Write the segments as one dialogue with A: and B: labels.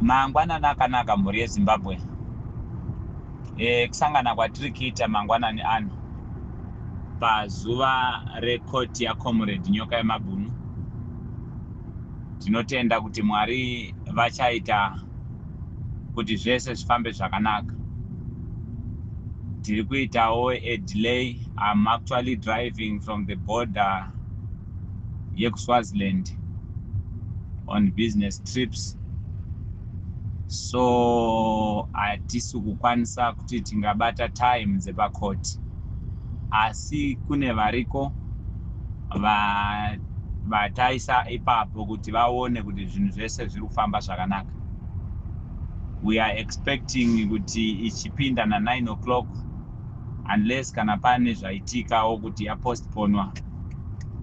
A: Mangwanani akanaka, mhuri yeZimbabwe. Kusangana kwatiri kuita mangwanani ano pazuva rekoti yaComrade Nyoka Yemabhunu, tinotenda kuti Mwari vachaita kuti zvese zvifambe zvakanaka. Tiri kuitawo a delay. I'm actually driving from the border yekuSwaziland on business trips, so hatisi kukwanisa kuti tingabata time dzepakoti, asi kune variko vataisa ipapo kuti vaone kuti zvinhu zvese zviri kufamba zvakanaka. We are expecting kuti ichipinda na9 o'clock, unless kana pane zvaitikawo kuti yapostponwa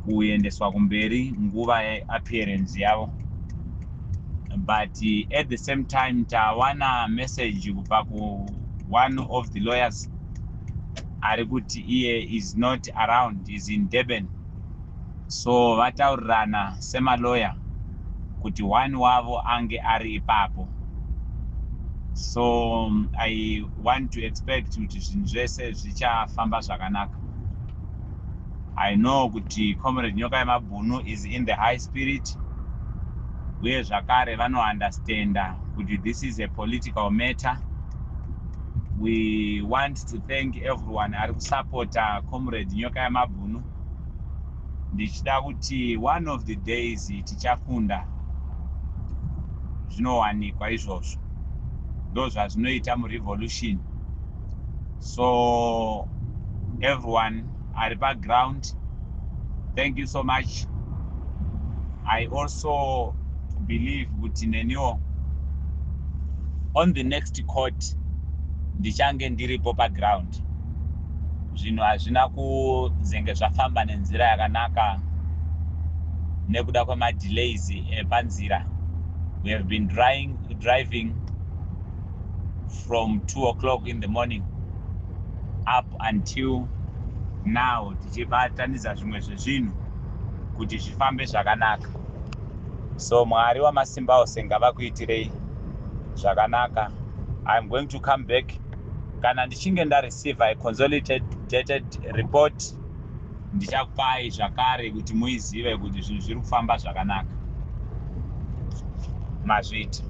A: kuendeswa kumberi nguva yeappearance yavo. But at the same time tawana message kubva kuone of the lawyers ari kuti iye is not around, is in Durban. So vataurirana semaloya kuti one wavo ange ari ipapo. So I want to expect kuti zvinhu zvese zvichafamba zvakanaka. I know kuti Comrade Nyoka Yemabhunu is in the high spirit, uye zvakare vanoundestanda kuti this is a political matter. We want to thank everyone ari kusapota Comrade Nyoka Yemabhunu, ndichida kuti one of the days tichafunda zvinowanikwa izvozvo. Ndo zvazvinoita murevolution. So everyone ari paground, thank you so much. I also believe kuti neniwo on the next court ndichange ndiripo paground. Zvinhu hazvina kuzenge zvafamba nenzira yakanaka nekuda kwemadelays epanzira. We have been driving from 2 o'clock in the morning up until now, tichibatanidza zvimwe zvezvinhu kuti zvifambe zvakanaka. So Mwari wamasimba ose ngavakuitirei zvakanaka. I am going to come back kana ndichinge ndareceive a consolidated report. Ndichakupai zvakare kuti muizive kuti zvinhu zviri kufamba zvakanaka. Mazviti.